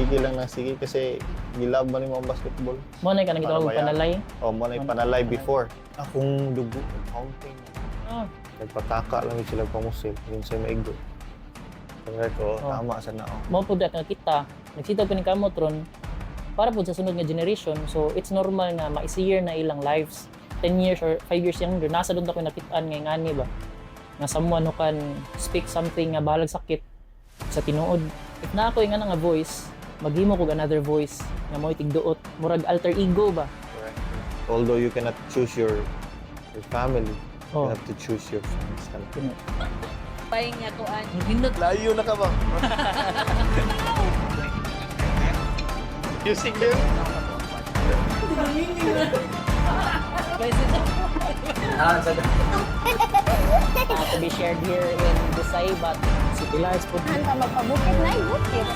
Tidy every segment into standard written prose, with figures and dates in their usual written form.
Sige lang na sige kasi gilab man nimo ang basketball. Mo na ka nang gitawag Para ba yan? panalay. O mo na panalay before. Akong dugo, fountain. Ah. Nagpataka lang yun sila pamusil. Yun sa maigo. Correct, oh, Oh. tama sa na. Oh. Mo pud nga kita nagsitaw ko ning kamot ron para pud sa sunod nga generation. So it's normal nga ma-easier na ilang lives 10 years or 5 years younger. Nasa doon ako nakitaan nga ngani ba nga someone who can speak something nga bahalag sakit sa tinuod. If na ako nga nga voice, maghimo kog another voice nga mo'y tigduot, murag alter ego ba. Correct. Although you cannot choose your family, you have to choose your friends talaga. Tinuod. Paying niya kuan. Hindot. Layo na ka ba? Using them? To be shared here in Busay, but City Lights po. Hanta magpabukit na bukit.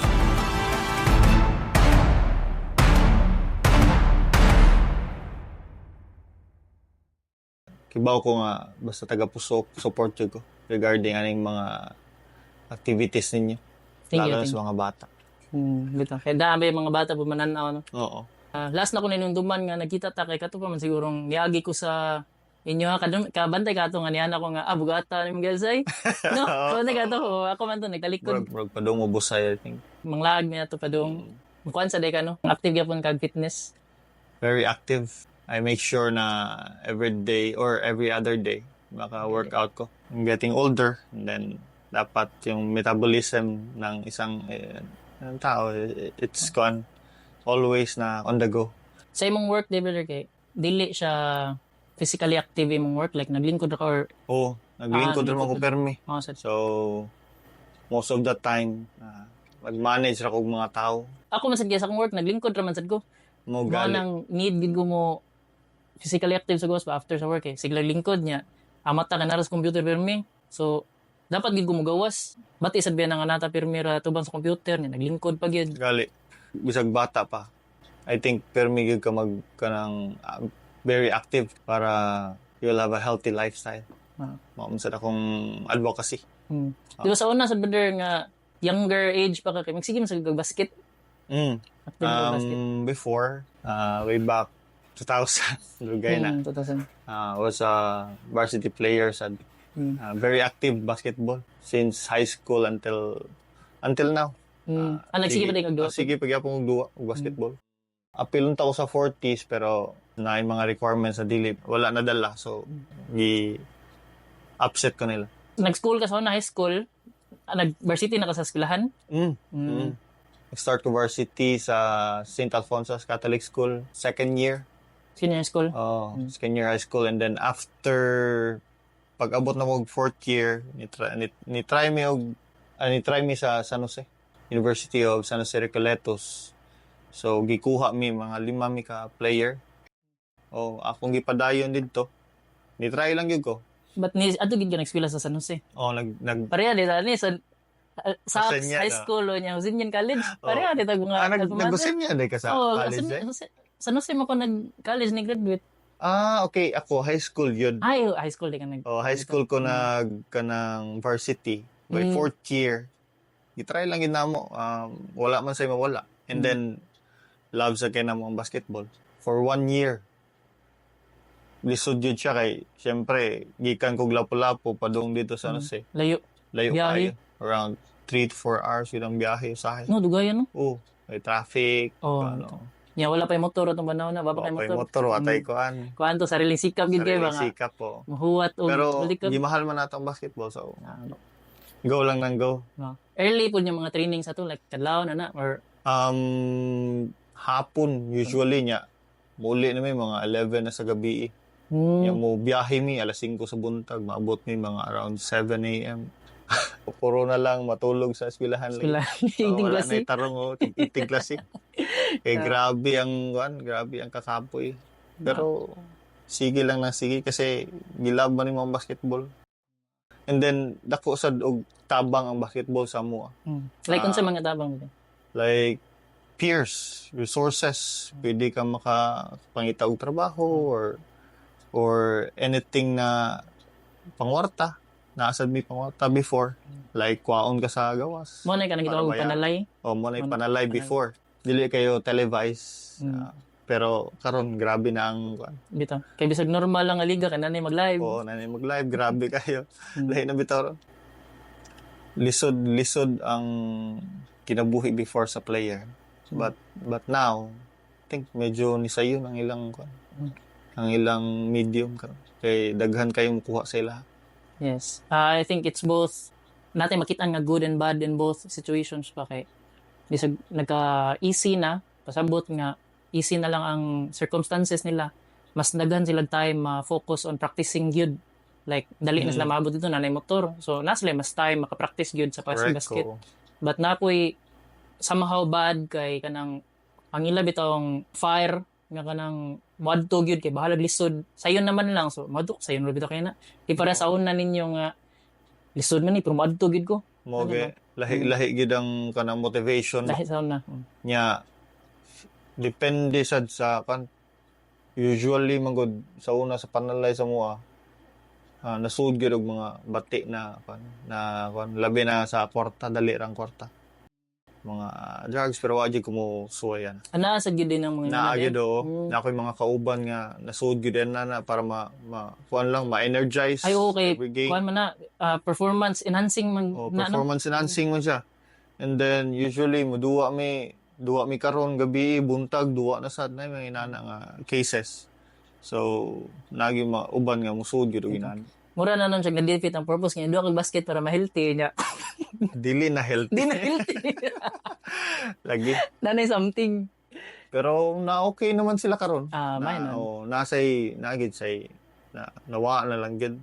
Kibaw ko nga basta taga Pusok, support yun ko regarding aning mga activities ninyo. Thank you, Lalo na thank sa mga bata. Bitaw. Kaya dami mga bata po mananaw, no? Oo. Ah, last na ko ninumduman nga nagkita ta kay kato pa man sigurong niagi ko sa inyo ha kadum kabantay ka ato nga niana ko nga ah bugata ni Miguel Say. No, kabantay ka ato ako man to nagtalikod. Murag padung mo Busay, I think. Manglaag niya to padung. Kuan sa day ka, no? Active gyapon kag fitness. Very active. I make sure na every day or every other day maka-workout ko. I'm getting older and then dapat yung metabolism ng isang ng tao, it's gone. Always na on the go. Sa imong work day, brother, kay dili siya physically active imong work, like naglingkod ra ka or Oh, naglingkod Ah, naman ko naglingkod. permi. Oh, sa So, most of the time, mag-manage ra kog mga tao. Ako man sad kay sa akong work naglingkod ra man sad ko. Mo Mo gali. nang need gid ko mo physically active sa gawas ba after sa work eh. Sigla lingkod niya. Amata ka na ra sa computer pirmi. So dapat gid ko mo gawas. Bati sad biya nga nata pirmi ra tubang sa computer niya naglingkod pa gyud. Gali. Bisag bata pa. I think permi gyud ka mag kanang very active para you'll have a healthy lifestyle. Mao man sad akong advocacy. Di ba sa una sa brother nga younger age pa ka kay magsige man sa basket. Active ka basket. Before, way back 2000, lugay na. 2000. Was a varsity player sa very active basketball since high school until now. Ah, nagsige pa din kag duwa. Ah, sige, pagyapon og duwa og basketball. Apilon ta ko sa 40s pero na mga requirements sa dili wala na dala, so gi upset ko nila. Nag-school ka sa una, high school. Ah, nag-varsity na ka sa eskwelahan? Mm. Start ko varsity sa St. Alphonsus Catholic School second year. Senior school. Oh, second year high school, and then after pag-abot na mo og fourth year, ni try mi og ni try mi sa San Jose, University of San Jose Recoletos. So gikuha mi mga lima mi ka player. Oh, akong gipadayon didto. Ni try lang gyud ko. But ni ato gid ka nag-eskwela sa San Jose? Oh, nag nag Pareha di ta ni sa sa Josenian, high no? school o niya, Josenian College. Pareha di ta mga Ah, nag alma mater. nag-Josenian di ka sa Oh, college San, eh? San Jose mo ko nag-college ni graduate. Ah, okay. Ako high school yun. Ay, high school di ka nag. Oh, high school ko nag kanang varsity by fourth year. Gitry lang gid namo. Wala man say mawala. And then love sa kay namo ang basketball for one year. Lisod yun siya kay syempre gikan kog Lapu-Lapu padung dito sa Jose. Layo. Layo Biyahe. kayo. Around 3 to 4 hours yun ang biyahe usahay. No, dugayan no. Oh, may traffic, Oh. ano. Nya wala pa yung motor atong panahon na, wala pa Wa kay pa'y motor. motor, watay kuan. Kuan to sariling sikap gid kay Sariling ba nga. sikap po. Mahuwat og Pero balikab. gimahal man nato ang basketball, so Ah, no. go lang nang go. No. Early po yung mga training sa to like kadlaw na na or Hapon usually niya. Muli na may mga 11 na sa gabi. Ya mo biyahe mi alas 5 sa buntag, maabot mi mga around 7 a.m. Puro na lang matulog sa eskwelahan lang. Sila. Oh, Iting wala klase. na tarong oh, iting klase. Eh grabe ang kuan, grabe ang kakapoy. Pero sige lang na sige kasi gilab man nimo ang basketball. And then dako sad og tabang ang basketball sa amo. Like Ah. unsa mga tabang ba? Like peers, resources, pwede ka makapangita og trabaho or anything na pangwarta. Naa sad mi pangwarta before. Like kwaon ka sa gawas. Mo na kanang Para gitawag baya. panalay. O mo na Mo na- panalay panalay. before. Dili kayo televised. Ah, pero karon grabe na ang kuan. Bitaw. Kay bisag normal lang nga liga kay nanay mag-live. Oo, nanay mag-live, grabe kayo. Lahi na bitaw ron. Lisod, lisod ang kinabuhi before sa player. But now, I think medyo nisayon ang ilang kuan. Ang ilang medium karon. Kay daghan kayong kuha sa ila. Yes. Ah, I think it's both natin makita nga good and bad in both situations pa kay bisag nagka easy na pasabot nga easy na lang ang circumstances nila, mas daghan sila time ma-focus on practicing gyud, like dali na sila maabot dito na motor, so na sila mas time maka-practice gyud sa basket. Oo. But napoy somehow bad kay kanang ang ila bitawng fire nga kanang moadto gyud kay bahalag lisod, sayon naman lang, so moadto sayon ra bitaw kay na di para sa una ninyo nga lisod man ni pero moadto gyud ko. Mo Ano ge lahi lahi gyud ang kanang motivation Lahi sa una. Nya depende sad sa kan. Usually man gud sa una sa panalay sa mua, nasud gyud og mga bati na kan, labi na sa kwarta, dali rang kwarta, mga drugs, pero wa jud ko mo suwayan. Ana sa gyud din ang mga Naa inana gyud, oo. Na ako'y mga kauban nga nasud gyud na para ma kuan lang, ma-energize Ay, okay. every game. Kuan man na, performance enhancing man Oh, na, no? performance enhancing man siya. And then usually muduwa mi, duwa mi karon gabi, buntag duwa na sad na mga inana nga cases. So nagi ma uban nga musud gyud og inana. Mura na nun siya na-defeat ang purpose nga duwa kag basket para ma-healthy niya. Dili na healthy Di na healthy. lagi. Nanay something. Pero na okay naman sila karon. Ah, may Na, na. oh, nasay nagid say na nawa na lang gid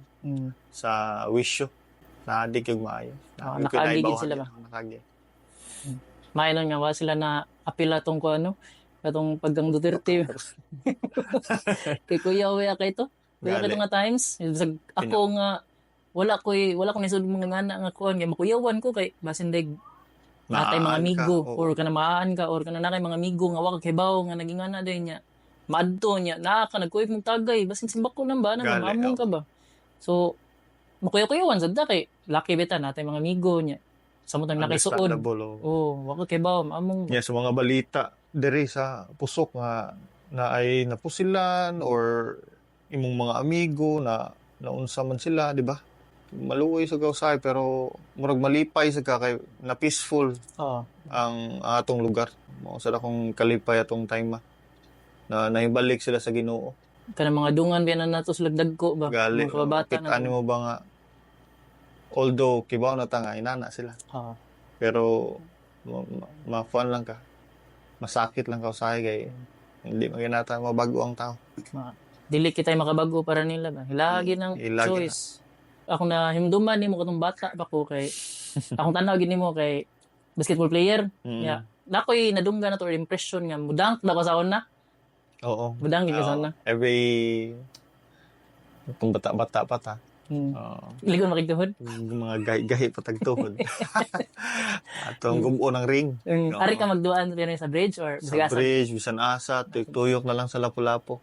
sa wisyo. Na di gyud maayo. Ah, Na, nakaagi gid sila ba? Nakaagi. May nun nga wa sila na apila tong ko ano katong pagkang Duterte. Kay Kuya Wea kay to. Kuya kay Gali. to nga times. Bisag ako nga wala ko nisud mga ngana nga kuan kay makuyawan ko kay basin dag natay mga Maaan ka, amigo oo. or kana maan ka or kana nakay mga amigo nga wa ka kibaw nga naging ana day niya maadto niya naa ka nagkuyog mong tagay basin simbako lang ba na Gali, maamong oo. ka ba, so makuyaw-kuyawan sad ta kay lucky bita natay mga amigo niya samot ang nakisuod. Understandable, oo. Oh, wa ka kibaw, maamong ba. Yeah, sa mga balita diri sa pusok nga na ay napusilan or imong mga amigo na naunsa man sila, di ba? Maluoy sa gausay pero murag malipay sa ka kay na peaceful Oo. ang atong lugar. Mao sad akong kalipay atong time na naibalik sila sa Ginoo. Kanang mga dungan biya na nato sila dagko ba, Gali. mga kababata Kita na nimo ba nga although kibaw na ta nga inana sila Oo. pero ma-fun lang ka. Masakit lang ka usahay kay hindi maginata mabago ang tao. Dili kita makabago para nila ba, hilagi ng Hilagi. choice. Ako na himduman nimo katong bata pa ko kay akong tanaw gid nimo kay basketball player. Yeah. Nakoy nadungga na to or impression nga mudang na ko sa una. Oo. Mudang gid ka sa Oo. una. Every itong bata-bata pa ta. Oo. Ligon makigtuhod. Mga gahi-gahi pa tagtuhod. Atong gumo ng ring. Oo. Ari ka magduan pero sa bridge or Sa bisag asa? bridge, bisan asa, tuyok-tuyok na lang sa Lapu-Lapu.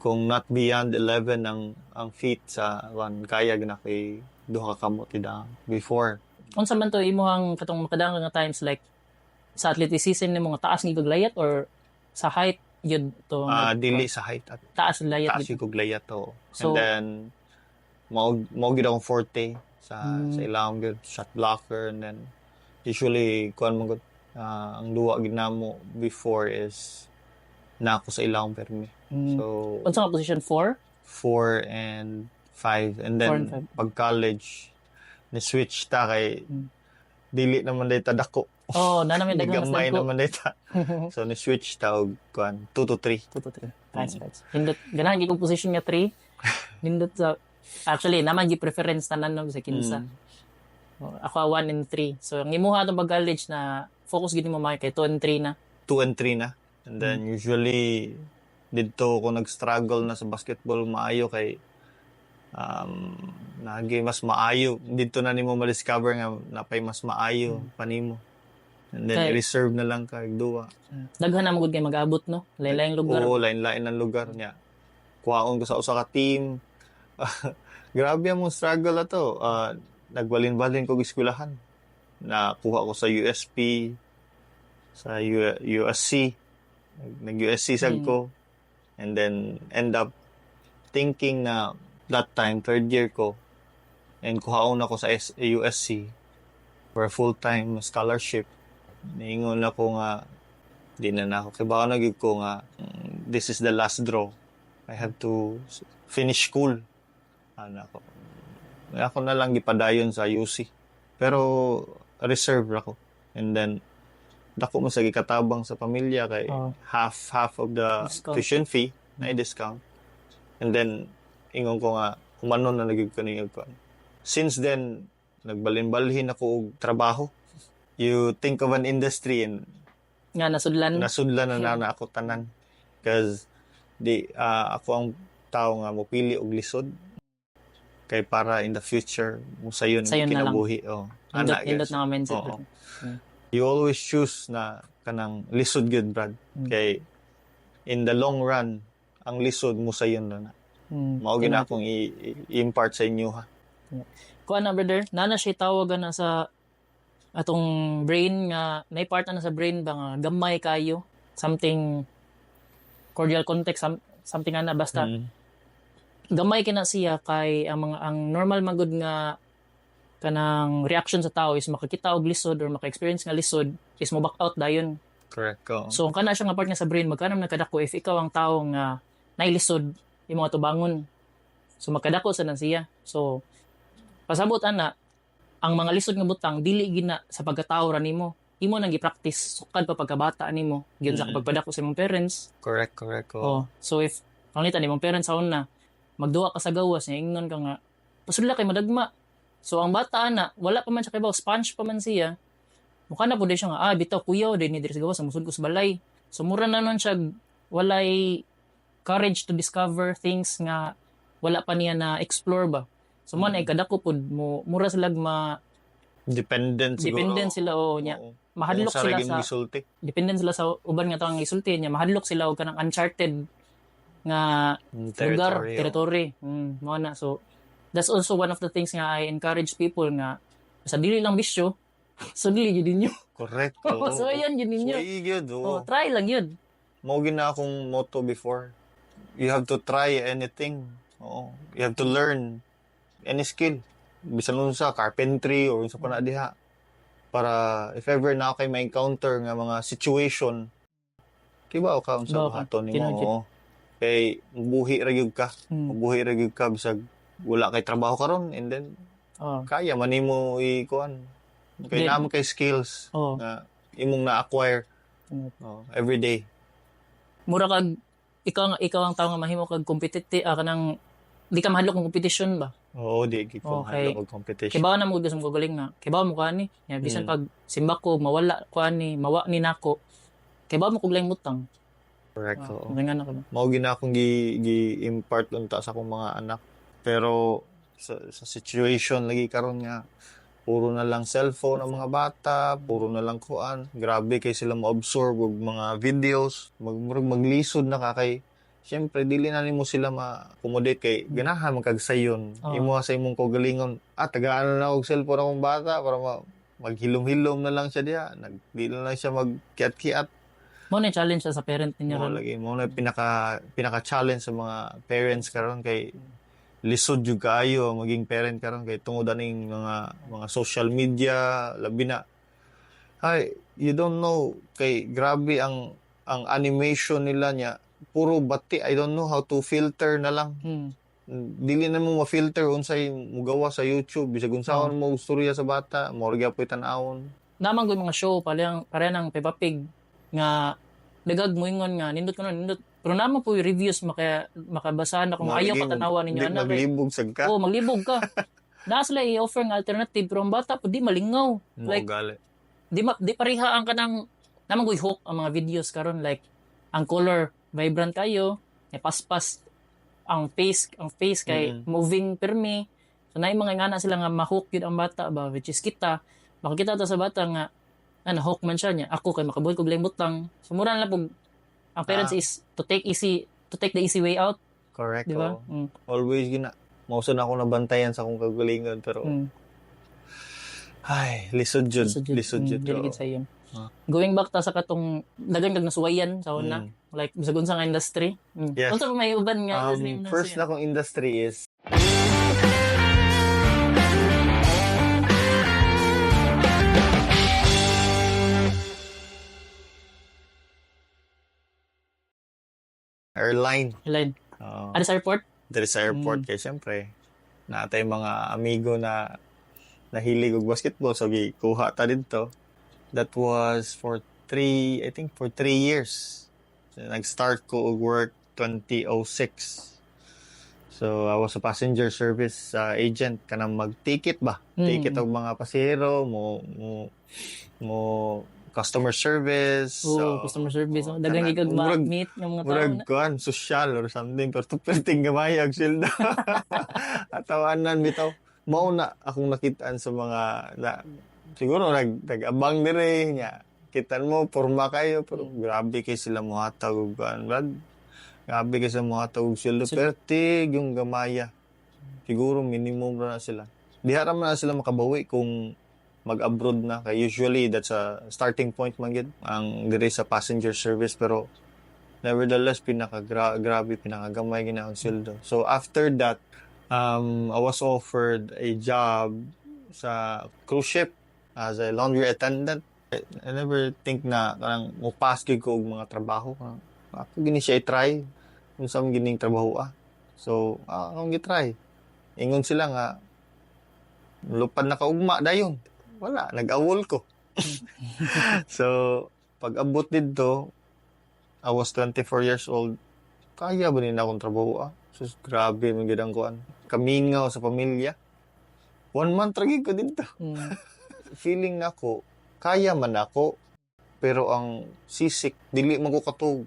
Kung not beyond 11 ang feet sa one kaya gina kay duha ka kamot ida before. Unsa man to imuhang katong makadang nga times, like sa athleticism nimo nga taas ni kag layat or sa height yun to? Ah, dili sa height at Taas layat taas gid. yung kog layat to. So- And then mao gid akong forte sa sa ilawom gyud, shot blocker, and then usually kuan man gud, ang duwa gid namo before is na ako sa ilawom permi. So Unsa nga position, 4? 4 and 5 and then Four and five. pag college ni switch ta kay dili naman day ta dako. Oh, na namin daghang mas Gamay dagko. naman day ta. So ni switch ta og kuan 2 to 3. 2 to 3. Nice, nice. Nindot, ganahan gyud kong position nga 3. Nindot sa actually naman gi preference tanan no sa kinsa. Oh, ako 1 and 3. So ang imuha atong pag college na focus gid nimo mga kay 2 and 3 na. 2 and 3 na. And then usually didto ko nag-struggle na sa basketball maayo kay nagi mas maayo didto na nimo ma-discover nga napay mas maayo pa nimo. And then i-reserve na lang kag duwa. Daghan na mo gud kay mag-abot no. Lain-laing lugar. Oo, lain-lain ang lugar niya. Kuhaon ko sa usa ka team. Grabe ang mong struggle ato. Nagbalin-balin ko eskwelahan. Nakuha ko sa USP, sa USC. Nag-USC sad ko. And then end up thinking na that time, third year ko, and kuhaon ako sa USC for a full-time scholarship. Niingon ako nga, di na na ako. Kibaw na gyud ko nga, this is the last draw. I have to finish school. Ana ko. Ako na lang gipadayon sa UC. Pero reserve ako. And then dako mo sa gikatabang sa pamilya kay half half of the Discount. Tuition fee na discount. And then ingon ko nga humanon na nagyud ko niya ko. Since then nagbalin-balhin ako og trabaho. You think of an industry and Nga nasudlan. Nasudlan na na, na ako tanan. Cause di ako ang tao nga mopili og lisod kay para in the future musayon Sayon na lang. Kinabuhi, oh. Nindot, Ana, nindot guys. na nga mindset. Oo. You always choose na kanang lisod gyud, Brad, kay in the long run ang lisod musayon na na. Mao gyud na akong i-impart sa inyo, ha. Kuan na, brother, nana siya tawag na sa atong brain nga nay part na sa brain ba nga gamay kayo, something cordial context, something ana basta gamay kina siya kay ang mga ang normal magud nga kanang reaction sa tao is makakita og lisod or maka-experience nga lisod is mo back out dayon. Correct, oo. So ang kana siya nga part nga sa brain magkanam nagkadako if ikaw ang tao nga nailisod imong atubangon. So makadako sa na siya. So pasabot ana ang mga lisod nga butang dili gina sa pagkatao ra nimo. Imo nang gi-practice sukad pa pagkabata nimo gyud sa pagpadako sa imong parents. Correct correct oo. Oh, so if panglitan imong parents sa una magduwa ka sa gawas niya ingnon ka nga pasudla kay madagma. So ang bata ana wala pa man siya kibaw, sponge pa man siya. Mukha na pud siya nga bitaw kuyaw din ni diri sa gawas musud ko sa balay. So mura na nun siya walay courage to discover things nga wala pa niya na explore ba. So mo na kadako pud mo mura sila ma Dependent siguro. Dependent sila o niya. Oo. Mahadlok Kung sa sila regime sa gisulti. Dependent sila sa uban nga tawang gisulti niya, mahadlok sila og kanang uncharted nga lugar, Territory, oo. Territory. Mao na. So that's also one of the things nga I encourage people nga sa dili lang bisyo, so dili gyud ninyo. Correct, oo. So ayan gyud ninyo. So, gyud, oo. Oh, try lang yun. Mao gyud na akong motto before. You have to try anything. Oo. You have to learn any skill. Bisan unsa, carpentry or unsa pa na diha. Para if ever na kay ma-encounter nga mga situation, kibaw ka unsa Kibaw ka. buhaton nimo. Tinuod gyud. Oo. Kay buhi ra gyud ka. Buhi ra gyud ka bisag wala kay trabaho karon and then kaya man nimo i-kuan. Kay naa man kay skills na imong na-acquire oh, every day. Mura kag ikaw ang tao nga mahimo kag competitive, kanang di ka mahadlok ng competition ba? Oo, di gyud ko mahadlok og competition. Kibaw na mo gud sa mong kagaling nga. Kibaw mo kani. Ya bisan pag simba ko mawala ko ani, mawa ni nako. Kibaw mo kog laing butang. Correct. Oo. Nga na ka ba? Mao gyud na akong gi-impart unta sa akong mga anak. Pero sa situation lagi karon nga puro na lang cellphone ang mga bata, puro na lang kuan. Grabe kay sila mo-absorb og mga videos, murag maglisod na ka kay siyempre dili na nimo sila ma-accommodate kay ganahan man kag sayon. Oo. Imo sa imong kaugalingon, tagaan na og cellphone akong bata para maghilom-hilom na lang siya diha. Di na lang siya magkiat-kiat. Mao na yung challenge sa parent ninyo Mao ron. lagi, mao na pinaka challenge sa mga parents karon kay lisod jud kaayo ang maging parent karon kay tungod aning mga social media labi na. Ay, you don't know kay grabe ang animation nila niya, puro bati. I don't know how to filter na lang. Dili na mo ma-filter unsay mugawa sa YouTube bisag unsaon mo istorya sa bata, mo ra gyapon tan-awon. Naman ko yung mga show parang pareha ng Peppa Pig nga dagag mo ingon nga nindot ko na nindot pero naman po yung reviews makabasahan ako nga ayaw Lagi, patanawa ninyo di ana kay maglibog sad ka. Oh, maglibog ka. Naa sila i-offer nga alternative pero ang bata po di malingaw. Mo Like gali. di pareha ang kanang naman ko'y hook ang mga videos karon, like ang color vibrant kayo, may paspas ang face kay moving permi. So naay mga ngana sila nga ma-hook yun ang bata ba, which is kita makakita ta sa bata nga na-hook man siya niya ako kay makabuhat ko laing butang. So mura na lang pug ang parents is to take the easy way out. Correct. Di ba? Oo. Always gina. Mao na ako nabantayan sa akong kagalingon pero ay, lisod jud, Lisod jud. Lisod jud. Dili Oo. gid sa iyo. Ah. Going back ta sa katong daghan kag nasuwayan sa una, like bisag unsa nga industry. Yes. Unsa pa may uban nga industry na First na akong industry is airline. Line. Oo. Ada sa airport? Diri sa airport kay syempre natay mga amigo na nahilig og basketball, so gikuha ta didto. That was for three, I think for 3 years. So, nag-start ko og work 2006. So I was a passenger service agent, kanang mag-ticket ba? Ticket og mga pasahero, mo customer service. Oo, So, customer service. Oo, Daghan kanang- gid kag murag- ma-meet ng mga tao. murag Na. kuan social or something, pero perting gamay ang sweldo. Atawanan bitaw. Mao na akong nakitaan sa mga na, siguro nag-abang dire nya. Kitan mo porma kayo pero grabe kay sila mohatag og kuan, brad. Grabe kay sila mohatag og sweldo, pertig yung gamaya. Siguro minimum ra na sila. Diha ra man na sila makabawi kung mag-abroad na kay usually that's a starting point man gid ang dire sa passenger service, pero nevertheless pinaka grabe, pinakagamay gina ang sweldo. So after that, I was offered a job sa cruise ship as a laundry attendant. I never think na kanang mo-pass gyud ko og mga trabaho. Kanang, ako gini siya i-try unsa man gining trabaho ah. So, akong gi-try. Ingon sila nga lupad na kaugma dayon. Wala, nag-awol ko. So, pag abot didto, I was 24 years old. Kaya ba nila akong trabaho ah? Sus, grabe man gid ang kuan. Kamingaw sa pamilya. One month ra gid ko didto. Feeling nako, kaya man ako, pero ang sisik, dili man ko katug.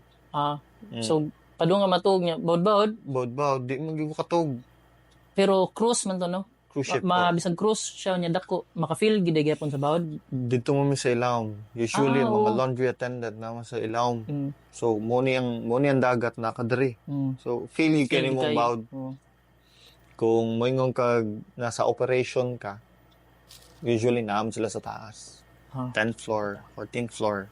So padung nga matuog niya, bawd-bawd, Bawd-bawd, di man gyud ko katug. Pero cruise man to, no? Cruise ship. Ma, Po. bisag cruise siya niya dako, maka-feel gid gyapon sa bawd. Dito mo mi sa ilawom. Usually, Ah, ang mga oo. laundry attendant naman sa ilawom. So, mo ni ang dagat na kadiri. So, feel you Feel kini mo kayo. bawd. Kung moingon kag nasa operation ka, usually naam sila sa taas. 10th floor, 14th floor.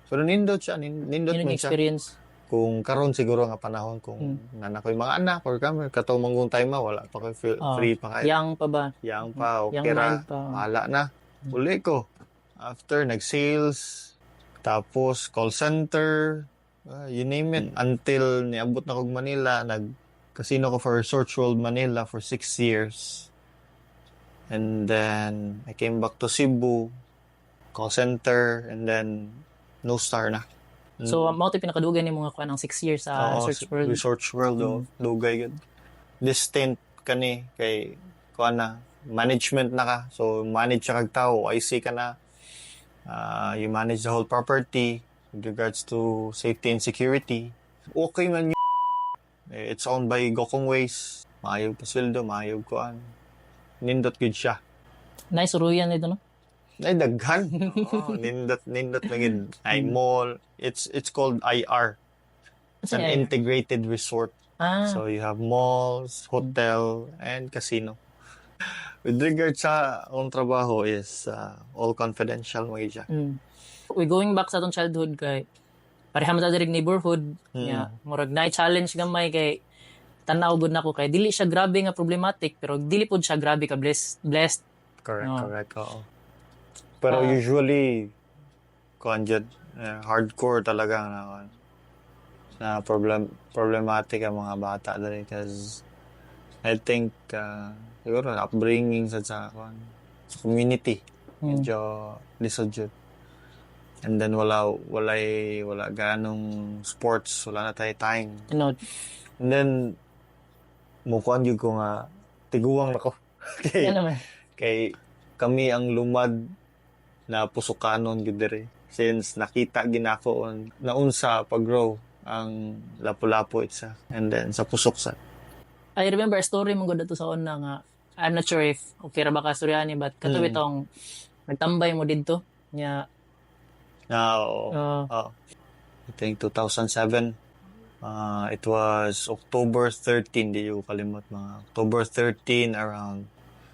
Pero nindot siya, nindot Yun ang man siya. experience. Kung karon siguro nga panahon kung nana ko'y mga anak or kami, katong manggong time wala pa ko'y free pa kayo. Young pa ba? Young pa, okay Young ra. mind pa. Bahala na. Uli ko. After, nag-sales, tapos call center, you name it. Until niabot na kog Manila, nag-casino ko for Resorts World Manila for 6 years. And then, I came back to Cebu, call center, and then, no star na. So, mao to pinakadugay ni mga kuan ang 6 years sa Oo, Research World. Research World, oh. Dugay gud. Distinct kani kay kuan na management na ka. So manage siya kag tao, IC ka na. You manage the whole property with regards to safety and security. Okay man yun. Eh, it's owned by Gokongwei's. Maayo pa sweldo, maayo kuan. Nindot gud siya. Nice suruyan nito, no? Ay, daghan. Oo, nindot, nindot na gid. Ay, mall. It's called IR. It's Ano an yung IR? integrated resort. Ah, So you have malls, hotel, and casino. With regard sa akong trabaho is all confidential mga siya. We going back sa atong childhood kay pareha man ta diri neighborhood nya, murag na challenge gamay kay tanaw gud nako kay dili siya grabe nga problematic pero dili pud siya grabe ka blessed blessed. Correct, Oo. correct. Oo. Pero usually, kuan jud, eh, hardcore talaga na, kuan, na problematic ang mga bata dali because I think siguro upbringing sa kuan, sa community medyo lisod jud. And then wala ganong sports, wala na tayo time. Tinod. And then mukuan jud ko nga tiguang na ko. Kay Yan naman. kay kami ang lumad na pusukanon gyud diri since nakita ginako on naunsa pag-grow ang Lapu-Lapu itself and then sa Pusok sa I remember a story mo gud ato sa una nga I'm not sure if okay ra ba ka storya ni, but kato bitong nagtambay mo didto nya. Na oo. Oo. I think 2007. It was October 13, di ko kalimot, mga October 13 around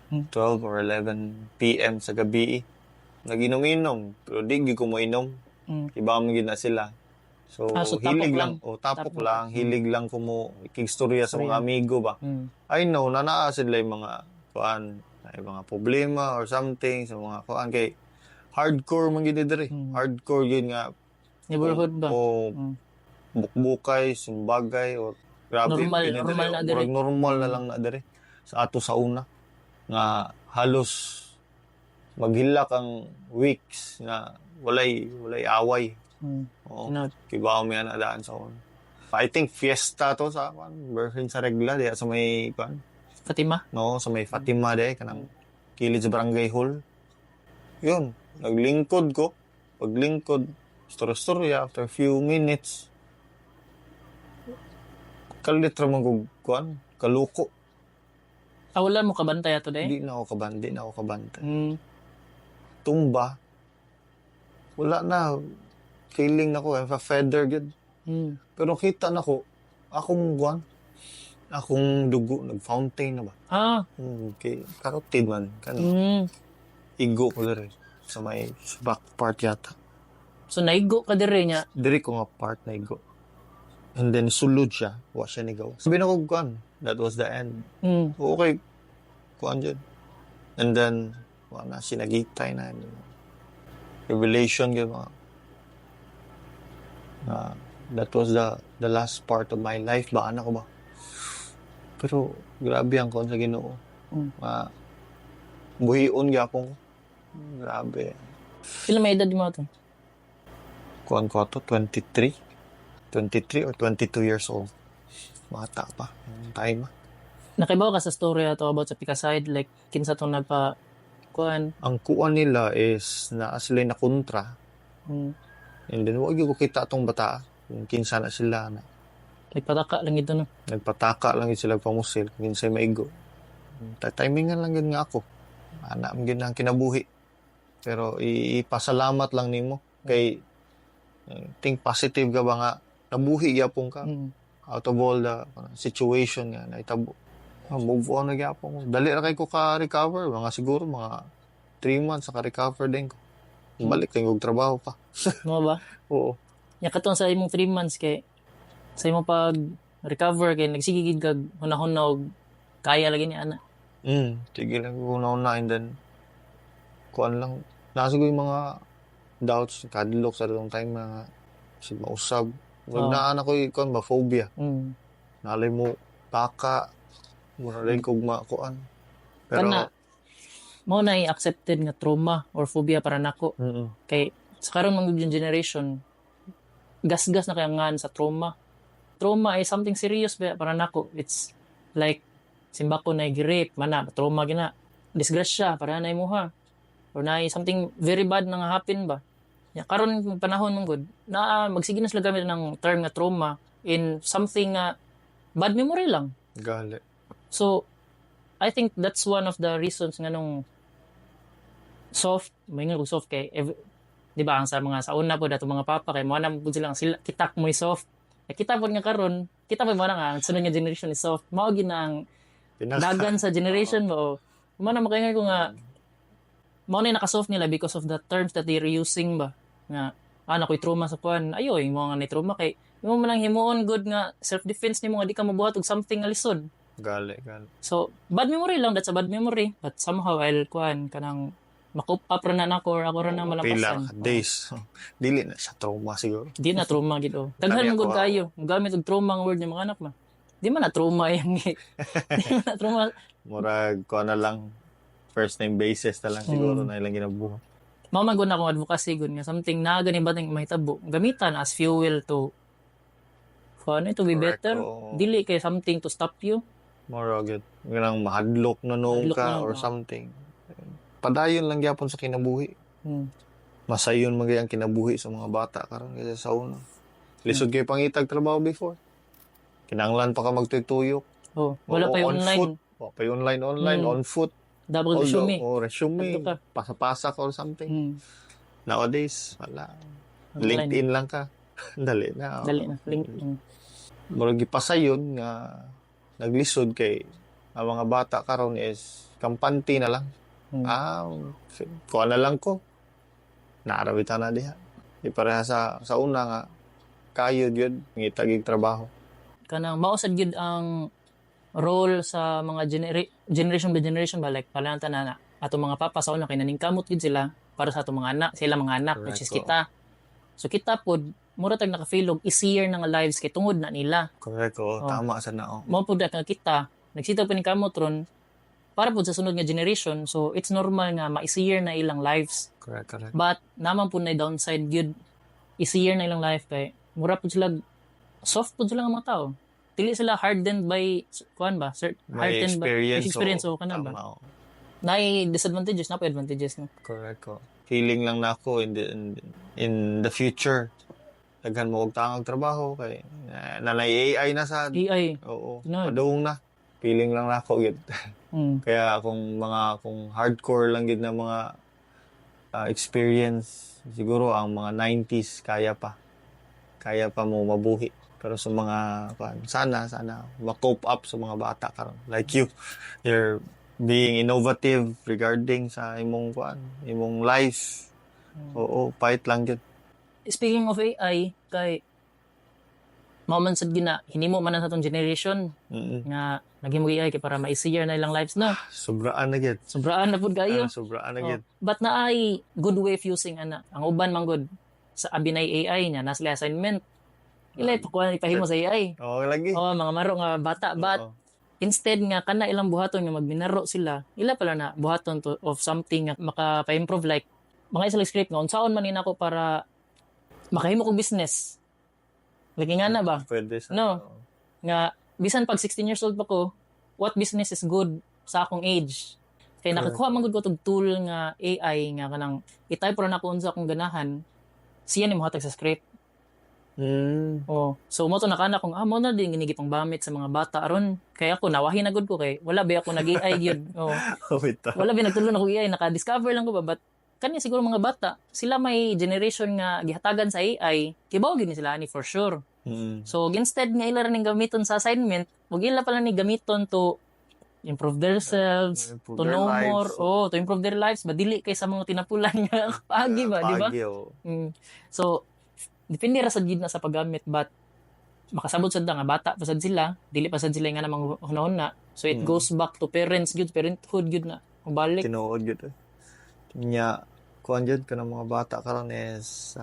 12 or 11 p.m. sa gabi. Naginom-inom, pero di gyud ko moinom. Iba man gyud na sila. So, Ah, so tapok hilig lang. lang. O, tapok Tapok. lang. Hilig lang ko mo ikigstorya sa mga Storya. amigo ba. I know na naa sila yung mga kuan, ay mga problema or something sa mga kuan kay hardcore man gyud diri. Hardcore gyud nga Neighborhood ba? O bukbukay, simbagay or grabe Normal- gyud diri. normal na diri. Murag normal na lang na diri sa ato sa una nga halos maghilak ang weeks na walay away. Oo. Tinod. Kibaw mi ana daan sa una. I think fiesta to sa kuan, Virgin sa Regla diya sa may kuan. Fatima? No, sa may Fatima de kanang kilid sa Barangay Hall. Yun, naglingkod ko. Paglingkod, storya-storya after few minutes. Kalit ra man kog kuan, kaluko. Ah, wala mo kabantay ato day? Di na ako kabantay. Tumba. Wala na. Feeling na ko, eh, feather gud. Pero kita na ko, akong kuan, akong dugo, nag-fountain na ba? Okay. Carotid man. Kano, igo ko diri sa may back part yata. So naigo ka dire niya. Diri ko nga part na igo. And then sulod siya, wa siya nigaw. Sabi na ko kuan, that was the end. Okay, kuan dyan. And then, wa na, sinagitay na. Revelation gyud mga. Na, that was the last part of my life ba, anak ko ba? Pero, grabe ang kuan sa Ginoo. Ma, buhion gyapon ko. Grabe. Pila may edad mo ato? Kuan ko ato, 23. 23 or 22 years old. Bata pa. Yung time. Nakaibaw ka sa story ato about sa Pikaside, like kinsa tong nagpa kuan? Ang kuan nila is naa sila na kontra. And then, wag ko kita atong bata. Kung kinsa na sila na. Nagpataka lang ito, no? Nagpataka lang yun sila pamusil. Kung kinsa'y maigo. Timingan lang yun nga ako. Ana, ang yun ang kinabuhi. Pero ipasalamat lang nimo. Kay, think positive ka ba nga, nabuhi gyapon ka. Out of all the situation nga naitabo. Move on na gyapon ko. Dali ra kay ko ka-recover. Mga siguro, mga 3 months naka-recover din ko. Balik kay og trabaho pa. Mo ba? Oo. Nya katong sa imong 3 months kay sa imong pag recover kay nagsige gid kag hunahuna og kaya lagi ni ana. Sige lang ko na and then kuan lang nasa ko yung mga doubts, kadlok sa atong time na sig mausab. Wag na ana ko kuan ba phobia. Nalay mo baka mura rin kog makuan. Pero Kana mao na i-accepted nga trauma or phobia para nako kay sa karon mang yung generation gasgas na kay ngan sa trauma. Trauma ay something serious ba para nako. It's like simbako na rape mana trauma gina. Disgrasya para na imuha or na something very bad na nga happen ba. Ya karon panahon man gud na magsige na sila gamit ng term nga trauma in something nga bad memory lang. Gali. So, I think that's one of the reasons nga nung soft, may nga soft kay di ba ang sa mga sa una po dato mga papa kay mo na po silang sila kitak mo soft. Eh, kita po nga karon, kita po mo na nga ang sunod nga generation is soft. Mao gyud na ang Pinaka dagan sa generation mo. Mo na makaingon ko nga mao na yung naka-soft nila because of the terms that they're using ba nga nakoy trauma sa kuan ayo yung mga ni trauma kay imo man ang himuon good nga self defense nimo nga di ka mabuhat og something nga lisod. Gali, gali. So, bad memory lang, that's a bad memory. But somehow, I'll, kuan, kanang, makope up ra na nako or ako ra na Pila malampasan. ka days. Dili na sa trauma siguro. Di na trauma gid oh. Daghan Kani man gud ako, kayo. Gamit og trauma ang word ni mga anak ma. Di man na trauma yang di man na trauma. Murag kuan na lang first name basis na lang siguro na ilang ginabuhat. Mao man gud na akong advocacy gud nga something na gani ba ning mahitabo. Gamitan as fuel to kuan to be Correct, better. oo. Dili kay something to stop you. Murag yun. Ganang mahadlok na noong Mahadlok ka na, or oo. something. Padayon lang gyapon sa kinabuhi. Masayon man ang kinabuhi sa mga bata karon kaysa sa una. Lisod kay pangitag trabaho before. Kinahanglan pa ka magtuyok. Oh, wala Oo, pa yung on online. foot. Wa pa yung online online on foot. Double Although, resume. oh, resume. Adto ka. Pasa-pasa ka or something. Nowadays, wala. Online. LinkedIn lang ka. Dali na. Dali na. LinkedIn. Murag gipasayon nga naglisod kay ang mga bata karon is kampante na lang. Ah, kuha na lang ko. Naa ra bitaw na diha. Di pareha sa una nga kayod gyud ngita gyud trabaho. Kanang mao sad gyud ang role sa mga generation by generation ba, like pala na na ato mga papa sa una kay naningkamot gyud sila para sa ato mga anak, sila mga anak, which is kita. So kita pod mura tag naka-feel og easier na nga lives kay tungod na nila. Correct, oh, Oh. tama sa na, oh. Mao pud nga kita nagsitaw pa kamot ron para pud sa sunod nga generation, so it's normal nga ma-easier na ilang lives. Correct, correct. But naman pud na downside gyud, easier na ilang life kay mura pud sila, soft pud sila nga mga tao, dili sila hardened by kuan ba sir, May hardened by experience. Experience, oh, oh, kana ba? Tama, oh. Naay disadvantages na advantages, no? Correct ko. Feeling lang na ako in the future daghan mo og tangag trabaho kay nanay AI na sa AI. Oo. Tinod. Padung na. Feeling lang na ako gyud. Kaya kung mga kung hardcore lang gyud na mga experience, siguro ang mga 90s kaya pa. Kaya pa mo mabuhi. Pero sa mga kuan, sana sana ma-cope up sa mga bata karon. Like you, you're being innovative regarding sa imong kuan, imong life. Oo, fight lang gyud. Speaking of AI, kay mao man sad gina hinimo man na sa atong generation nga naghimo AI kay para ma-easier na ilang lives, no? Sobraan na gyud. Sobraan na pud kayo. Ah, sobraan na Oh. gyud. But naay good way of using ana. Ang uban man gud sa abi na AI niya, nasa assignment. Ila ipakuha ipahimo sa AI. Oo, lagi. Oh, mga maro nga bata, but instead nga kana ilang buhaton nga magminaro sila, ila pala na buhaton to, of something nga makapa-improve, like mga isa script nga unsaon man ni nako para makahimo kog business. Lagi nga na ba? Pwede sa No. Oo. Nga bisan pag 16 years old pa ko, what business is good sa akong age? Kay nakakuha man gud ko tog tool nga AI nga kanang i-type ra nako unsa akong ganahan, siya ni mohatag sa script. Oh, so mo to nakana kung mo na din ginigipang bamit sa mga bata aron kay ako nawahi na gud ko kay wala ba ako nag-AI gyud. Oh, Wait, ah. wala ba nagtulon ako AI, naka-discover lang ko ba, but kani siguro mga bata, sila may generation nga gihatagan sa AI, kibaw gyud ni sila ani for sure. So instead nga ila ra ning gamiton sa assignment, ug ila pala ni gamiton to improve themselves, Improve to their know lives. more, oh, to improve their lives, badili kay sa mga tinapulan nga paagi ba, di ba? Paagi, oh. So, depende ra sad gid na sa paggamit, but makasabot sad nga bata pa sad sila, dili pa sad sila nga namang hunahon na. So it goes back to parents gyud, parenthood gyud na. Balik. Tinuod gyud eh. Nya kuan gyud kanang mga bata karon is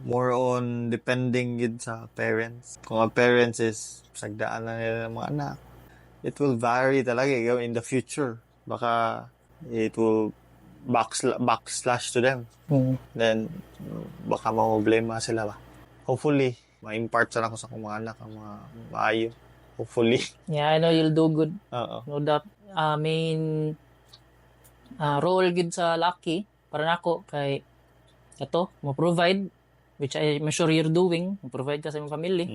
more on depending gyud sa parents. Kung ang parents is sagdaan na nila ng mga anak, it will vary talaga eh, in the future. Baka it will backslash to them. Then baka mamroblema sila ba. Hopefully, ma-impart sana ko sa akong mga anak ang mga maayo. Hopefully. Yeah, I know you'll do good. Oo. No doubt. Main role gyud sa laki para nako kay kato mo provide, which I'm sure you're doing, mo provide ka sa imong family,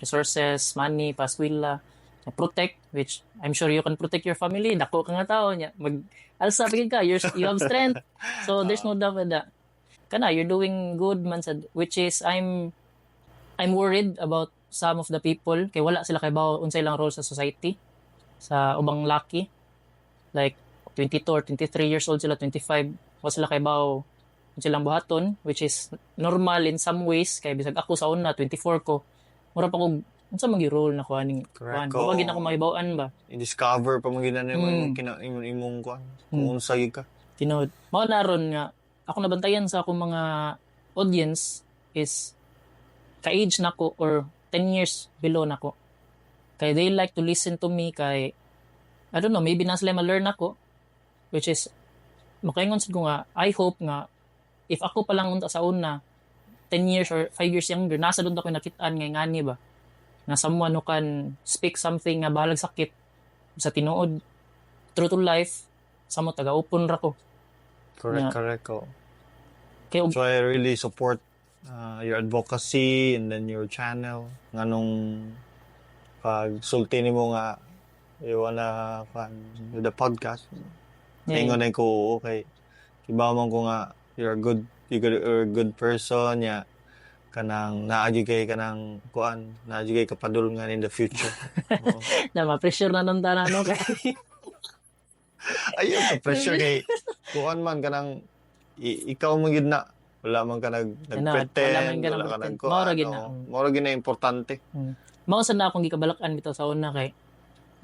resources, money, paskwela, protect, which I'm sure you can protect your family. Dako ka nga tao niya. Mag alsa pagid ka, you have strength. So there's no doubt with that. Kana you're doing good man sad, which is I'm worried about some of the people kay wala sila kay bawo unsay ilang role sa society sa ubang laki, like 22 or 23 years old sila, 25, wala sila kay bawo unsa ilang buhaton, which is normal in some ways kay bisag ako sa una 24 ko, mura pa kog unsa man gyud role na ko aning Correct. kuan, wa gyud ako mahibaw-an ba. I-discover pa man gyud na nimo imong kina imong kuan. Kung unsa gyud ka. Tinuod. Mao na ron nga ako nabantayan sa akong mga audience is ka-age nako or 10 years below nako. Kay they like to listen to me kay I don't know, maybe na sila ma-learn ako, which is makaingon sad ko nga I hope nga if ako pa lang unta sa una 10 years or 5 years younger, nasa doon ako nakitaan nga ngani ba nga someone who can speak something nga bahalag sakit sa tinuod, true to life, samo taga-upon ra ko. Correct, Yeah. correct ko. Kay So I really support your advocacy and then your channel. Nganong pag sulti nimo nga you wanna kuan do the podcast. Ingon na ko okay. Kibaw man ko nga you're a good person, yeah. Kanang naa gyud kay kanang kuan, naa gyud kay kapadulngan in the future. Oo. Na ma-pressure na nung tanan, no? Kay Ayaw ka pressure kay kuan man kanang ikaw man gyud na wala man ka nag Ano, wala nagpretend, man ka wala ka nag-pretend. nagkuan. Mao ra gyud na. Oo. Mao ra gyud na importante. Mao sa na akong gikabalak-an bitaw sa una kay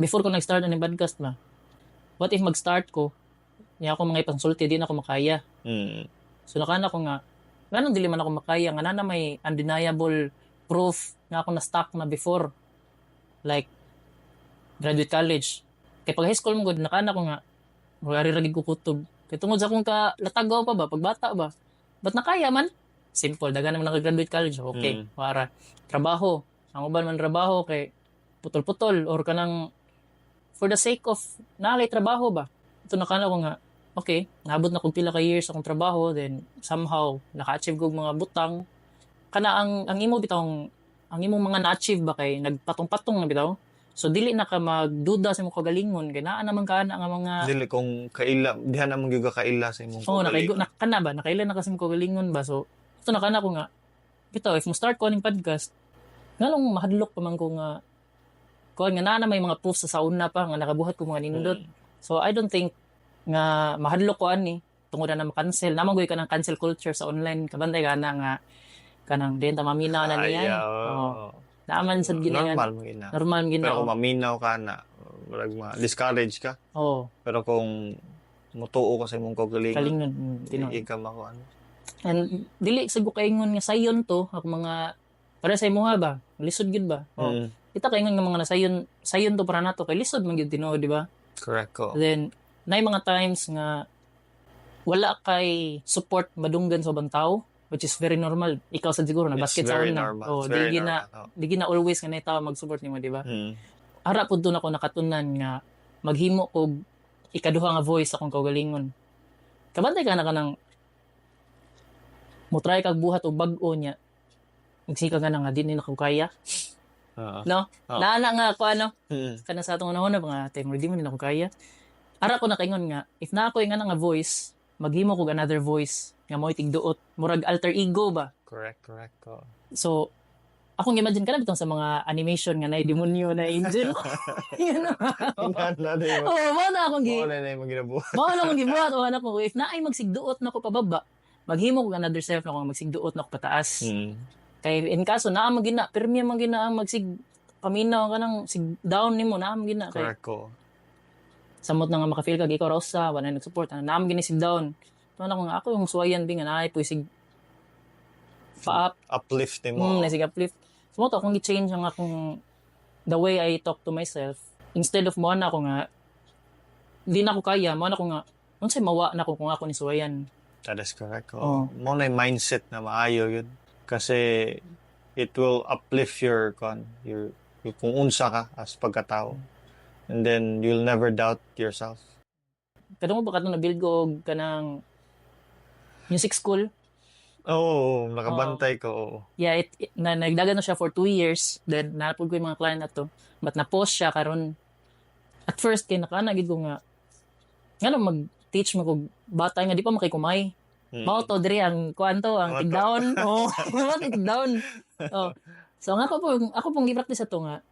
before ko nag-start ani podcast ba. What if mag-start ko niya ako mga ipansulti, di na ako makaya. So nakana ko nga nganong dili man ako makaya nga na may undeniable proof nga ako na stuck na before, like graduate college. Kay pag high school mo gud, nakana ko nga wala ra gid ko kutob kay tungod sa akong ka latagaw pa ba pagbata ba, but nakaya man. Simple, daghan naman naka-graduate college, okay. Para trabaho, ang uban man trabaho kay putol-putol or kanang for the sake of naalay trabaho ba. Ito nakana ko nga okay, naabot na kog pila ka years akong trabaho, then somehow naka-achieve kog mga butang kana ang imo bitawng ang imong mga na-achieve ba kay nagpatong-patong na bitaw. So dili na ka magduda sa imong kagalingon kay naa naman ka ana nga mga Dili kung kaila diha na man gyud ka kaila sa imong Oh, nakaigo kaugalingon. na kana ba, nakaila na kasi imong kagalingon ba. So ito nakana ko nga bitaw, if mo start ko aning podcast, nganong mahadlok pa man ko nga kuan nga naa na may mga proof sa sauna pa nga nakabuhat ko mga nindot. So I don't think nga mahadlok ko ani tungod na na-cancel. Naman ka ng cancel culture sa online. Kabantay ka na nga kanang din ta maminaw na niya. Ayaw. Oh. Naaman sad gid na. Normal man gyud na. Normal gid na. Pero kung maminaw ka na, murag ma discourage ka. Pero kung mutuo ka sa imong kaugalingon, Kalingon. Tinuod. di ka makuan. And dili sa ko kaingon nga sayon to ako mga para sa imuha ba. Lisod gid ba? Oh. Kita kaingon nga mga nasayon sayon to para nato kay lisod man gyud tinuod, di ba? Correct ko. Then nay mga times nga wala kay support madunggan sa ubang tao, which is very normal. Ikaw sad siguro na It's basket sa very una. normal. Oh, It's very di gina normal. Oh. di gina always nga nay tao mag-support nimo, di ba? Ara pud doon ako nakatunan nga maghimo og ikaduha nga voice akong kaugalingon. Kabantay ka na kanang mo try kag buhat og bag-o niya. Magsika ka na nga di ni nako kaya. Oo. No? Oo. Naana nga ako ano kana sa atong unahon mga time di mo ni nako kaya. Ara ko nakaingon nga if naa ko nga nga voice, maghimo kog another voice nga mo'y tigduot, murag alter ego ba. Correct, correct ko. So akong imagine kana bitong sa mga animation nga nay demonyo na angel. Yun. Inana na yung Oh, mao na akong gi Mao na na yung ginabuhat. Mao na akong gibuhat o anak ko if naay magsigduot nako pababa, maghimo kog another self na akong magsigduot nako pataas. Kay in kaso naa man gina, pirmi man gina ang magsig paminaw ka nang sig down nimo, naa man gina kay Correct ko. Samot na nga maka-feel kag ikaw ra usa, wala na nag-support, naa man gini sig down. Tuwa na ko nga ako yung suwayan bi nga naay puy sig pa-up. Uplift nimo. Na sig uplift. So mo to akong gi-change ang akong the way I talk to myself. Instead of mo na ako nga di na ako kaya, mo na ako nga unsay mawa na ko kung ako ni suwayan. That is correct. Oo. Oh. Mo na yung mindset na maayo yun. Kasi it will uplift your con, your kung unsa ka as pagkatao. And then you'll never doubt yourself. Kadto ba katong na-build ko og kanang music school? Oo, nakabantay ko. Oo. Yeah, it na nagdagan na siya for 2 years. Then napud ko yung mga client na to. But na-post siya karon. At first kay nakaana gid ko nga ngano mag-teach mo kog bata nga di pa makikumay. Mao to diri ang kuan to, ang Mao to. tigdown. Oh, mao to tigdown. Oh. So nga ako pong gi-practice ato nga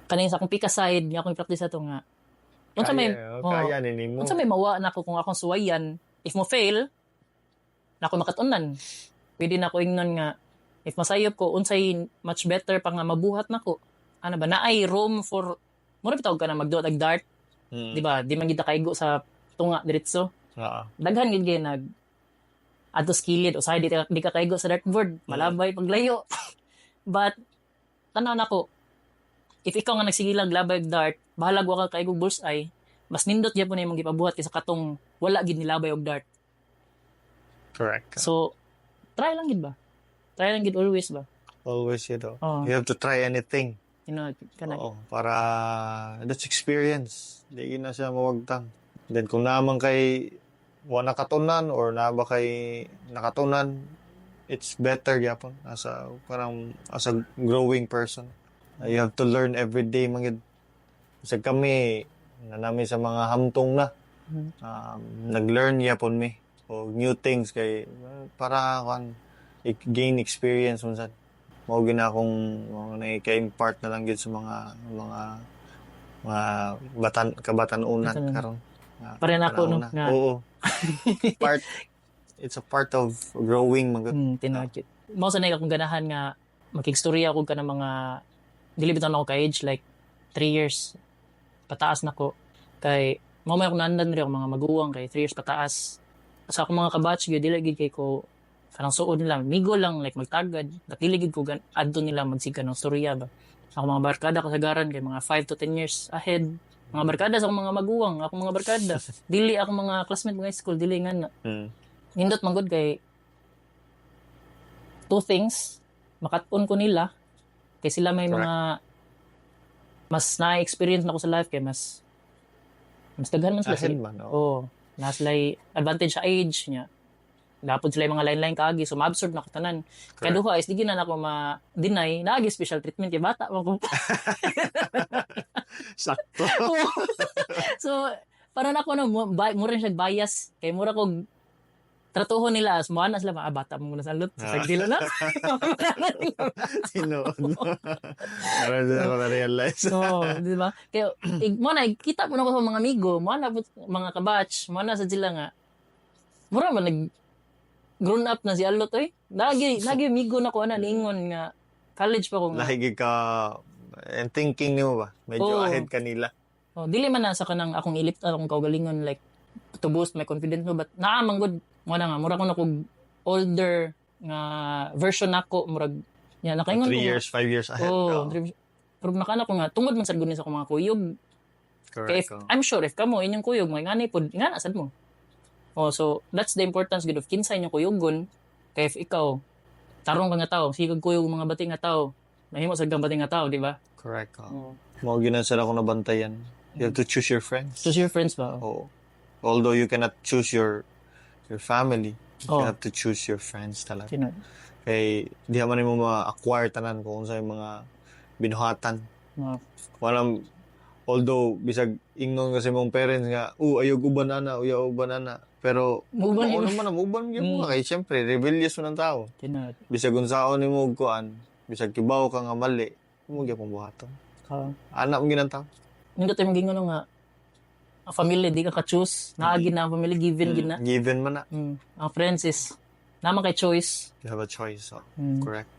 kaning sa akong pika side nga akong i-practice ato nga unsa may Kaya, oh, kaya ni nimo. Unsa may mawa nako kung akong suwayan, if mo fail nako makatunan, pwede na ko ingnon nga if masayop ko, unsay much better pa nga mabuhat nako, ano ba, naay room for mura bitaw ka na magduot og dart, di ba? Di man gid kaigo sa tunga diretso. Oo. Daghan gid kay nag adto sa kilid, usahay di ka kaigo sa dartboard, malabay paglayo. But tanaw nako, if ikaw nga nagsigilag labay og dart, bahalag wa ka kaigo bullseye, mas nindot gyapon na imong gipabuhat kaysa katong wala gid nilabay og dart. Correct. So try lang gid ba, try lang gid always ba. Always, you know. Oh. You have to try anything. Kana Oo, para that's experience. Di na siya mawagtang. Then kung naman kay wa nakatunan or naa ba kay nakatunan, it's better gyapon as a parang as a growing person. You have to learn every day man gyud. Kasi kami na nami sa mga hamtong na nag-learn gyapon mi o new things kay para kan Gain experience man sad. Mao gyud na akong mga na-impart na lang gyud sa mga batan kabatan-unan Batanon. karon. Nga Pare na ako, no, panahon na. Oo. Part it's a part of growing man gud. Tinuod gyud. Mao sa akong ganahan nga makigstorya ko ka ng mga dili bitaw na ako ka age, like 3 years pataas na ko, kay mao may akong naandan rin ako mga maguwang kay 3 years pataas sa akong mga kabatch gyud. Dili gyud kay ko kanang suod nila, migo lang, like magtagad, but dili gyud ko adto nila magsiga ng storya ba. Sa akong mga barkada, kasagaran kay mga 5 to 10 years ahead, mga barkada sa akong mga maguwang, akong mga barkada, dili akong mga classmate mga school, dili nga na. Nindot man gud kay two things makat-on ko nila kay sila may Correct. mga mas na-experience na ko sa life, kay mas mas daghan man sila Ahead sa man. Oo. Oh, na sila advantage sa age niya. Dapat sila yung mga line-line kaagi, so ma-absorb na ko tanan. Correct. Kaduha is di gyud na nako ma-deny, naagi special treatment kay bata man ko. Sakto. So para na ako no, mo rin siya bias kay mura ko tratuhon nila as mo na sila, ah, bata mo na sa lot. So, dilo na. Tinuod. Para doon ako na-realize. So, di ba? Kaya mo na kita mo na ko sa mga amigo, mo na po, mga kabatch, mo na sa sila nga mura man nag grown up na si Alot oy. Lagi lagi amigo na ko ana ningon nga college pa ko nga. Lahi gyud ka and thinking nimo ba? Medyo Oo. ahead kanila. Oh, dili man na sa kanang akong ilip akong kaugalingon, like to boost my confidence mo, but naa man gud mo na nga mura ko na kog older nga version nako, murag ya nakaingon 3 ko nga, years, 5 years ahead. Oh, Oo. pero nakana ko nga tungod man sad gud ni sa akong mga kuyog. Kay if, Correct. Oo. I'm sure if kamo inyong kuyog mga ngani pod ngana sad mo. Oh, so that's the importance gud of kinsa inyong kuyogon, kay if ikaw tarong ka nga tao, sige kag kuyog mga bati nga tao, mahimo sad kang bati nga tao, di ba? Correct. Oo. Oh. Mao gyud na sad ako nabantayan. You have to choose your friends. Choose your friends ba? Oo. Although you cannot choose your family, you Oo. have to choose your friends talaga. Tinuod. Kay di man nimo ma-acquire tanan kung unsa yung mga binuhatan. Mga Walang, although bisag ingnon kasi mong parents nga, "Oh, ayaw uban ana, ayaw uban ana." Pero Muban mao yun. naman muban gyud mo kay syempre rebellious man ang tao. Tinuod. Bisag unsaon nimo og kuan, bisag kibaw ka nga mali, mo gyapon buhaton. Ka. Ana mo ginang tao. Nindot yung gingon nga ang family di ka ka-choose. Naagi na ang family, given gid na. Given man na. Ang friends is naman kay choice. You have a choice. So, correct.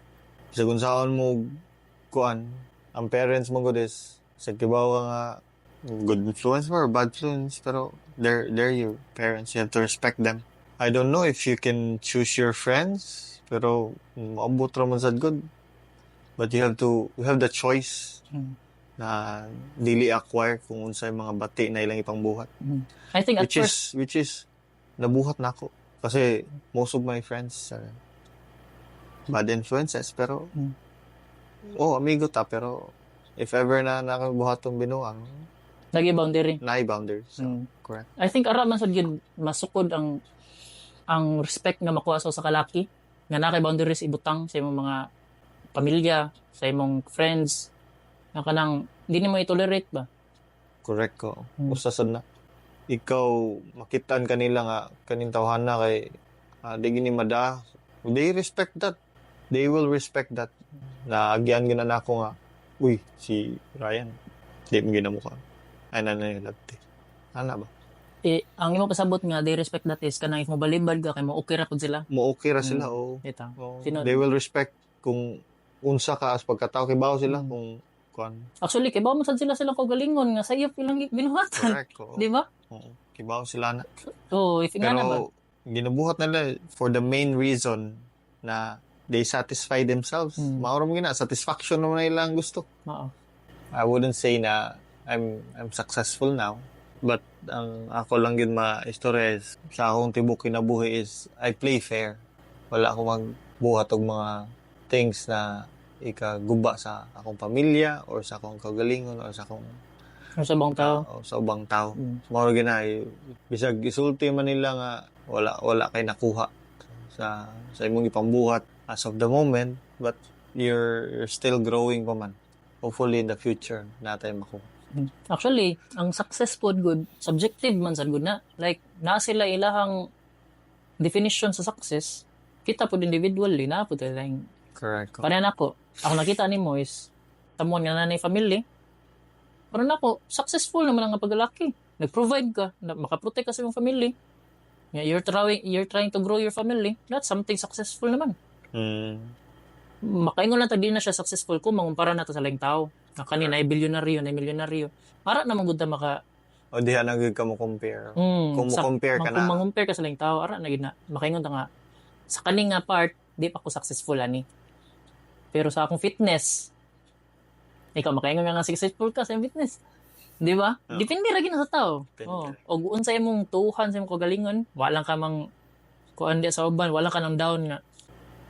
Bisag unsaon mo kuan, ang parents mo gud is sa kibaw ka nga good influence or bad influence, pero they're your parents. You have to respect them. I don't know if you can choose your friends, pero maabot ra man sad good. But you have the choice na dili acquire kung unsay mga bati na ilang ipangbuhat. I think at Which first is which is nabuhat nako kasi most of my friends are bad influences, pero oh, amigo ta, pero if ever na nakabuhat tong binuang lagi boundary. Naay boundaries, so, correct. I think ara man sad gyud masukod ang respect nga makuha sa kalaki nga naa kay boundaries ibutang sa imong mga pamilya, sa imong friends, nga kanang di nimo i-tolerate ba. Correct ko. Usa sad na ikaw makitaan kanila nga kaning tawhana kay di gini mada, they respect that, they will respect that. Naagyan gina nako nga, "Uy, si Ryan di mo ginamuka ay na na labti ana ba." Eh, ang imong pasabot nga they respect that is kanang if mo balibad ka kay mo okay ra pud sila. Mo okay ra sila, oo. Ita. Oo. Tinuod. They will respect kung unsa ka as pagkatao, kay bawo sila kung kuan. Actually, kay bawo man sad sila silang kaugalingon nga sa iyo ilang binuhatan. Correct, oo. Di ba? Oo. Kibaw sila na. So, if nga na ba? Pero ginabuhat nila for the main reason na they satisfy themselves. Mao ra man gina satisfaction naman na ilang gusto. Oo. I wouldn't say na I'm successful now, but ang ako lang yun ma-istorya is sa akong tibok kinabuhi is I play fair. Wala ako magbuhat og mga things na ikaguba sa akong pamilya or sa akong kagalingon or sa akong Or sa ubang tao. O sa ubang tao. Mao ra gina eh, bisag isulti man nila nga wala wala kay nakuha sa imong ipambuhat as of the moment, but you're still growing pa man. Hopefully in the future natay makuha. Actually, ang success pod good, subjective man sad gud na. Like, naa sila ilahang definition sa success. Kita pud individually na pud laing. Correct. Pareha nako. Ako nakita nimo is someone nga naa nay family. Pero nako, successful naman ang paglalaki. Nag-provide ka, na, makaprotect ka sa imong family. Nga you're trying to grow your family. That's something successful naman. Makaingon lang ta di na siya successful kung mangumpara na to sa laing tao. Nga kani na bilyonaryo, na milyonaryo. Para naman gud ta maka O diha na gyud ka mo compare. Kung mo compare ka kung na. mangumpare ka sa laing tao, ara na gid na makaingon ta nga sa kani nga part di pa ko successful ani. Pero sa akong fitness, ikaw makaingon nga nga successful ka sa imong fitness. Di ba? Oo. Depende ra gid na sa tao. Depende. Oh. Og unsa imong tuuhan sa imong kagalingon, wala ka mang kuan di sa uban, wala ka nang down nga.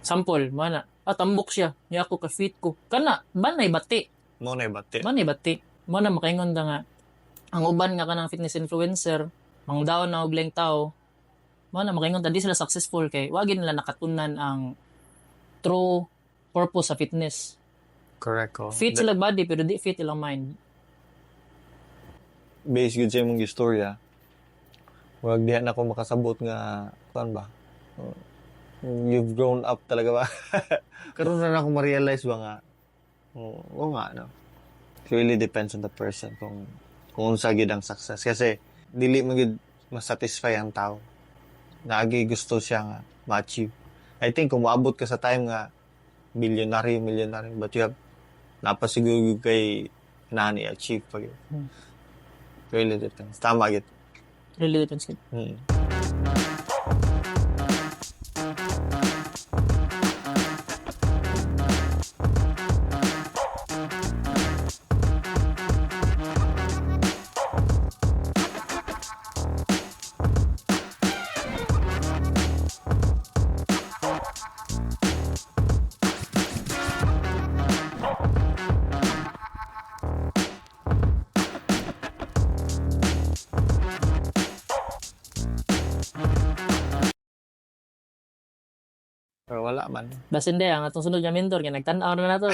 Sample, mana. Ah, tambok siya. Nya ako ka fit ko. Kana, banay bati. Mo na bati. Manay bati. Mo na makaingon ta nga ang uban nga kanang fitness influencer, mang down na og laing tao. Mo na makaingon ta di sila successful kay wa gid nila nakatunan ang true purpose sa fitness. Correct ko. Fit sila body pero di fit ilang mind. Based gud sa imong istorya, wag diha na ako makasabot nga kuan ba? Oh, you've grown up talaga ba? Karon na ako ma-realize ba nga, oh, oo nga no. It really depends on the person kung unsa gyud ang success kasi dili man gyud masatisfy ang tao. Naagi gusto siya nga ma-achieve. I think kung moabot ka sa time nga billionaire, millionaire, but you have napasiguro gyud kay ganahan i-achieve pa gyud. Really depends. Tama gyud. Really depends gid. Pero wala man. Basin di ang atong sunod nga mentor kay nagtan-aw na nato.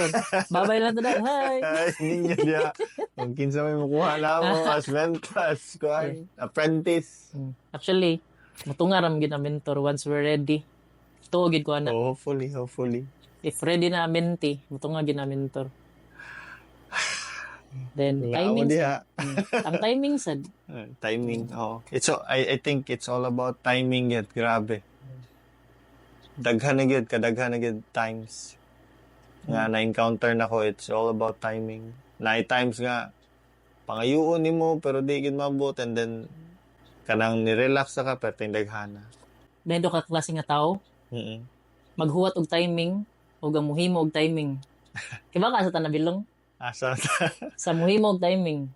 Babay lang to dan. Hi. Ay, ninyo diya. Kung kinsa may makuha na mo as mentor, as kuan, apprentice. Actually, mutunga ra man gid ang mentor once we're ready. Tuo gid ko ana. Oh, hopefully, hopefully. If ready na ang mentee, mutunga gid ang mentor. Then Nga mo timing diha. Ang timing sad. Timing, oh. I think it's all about timing yet. Grabe. Daghan na gyud, kadaghan na gyud times nga na-encounter na ko, it's all about timing. Na times nga pangayuon nimo pero di gyud maabot and then kanang ni-relax na ka pero daghana. Then do ka klase nga tao, maghuwat og timing ug ang muhimo og timing. Kay ba ka sa tanabilong? Asa? Sa muhimo og timing.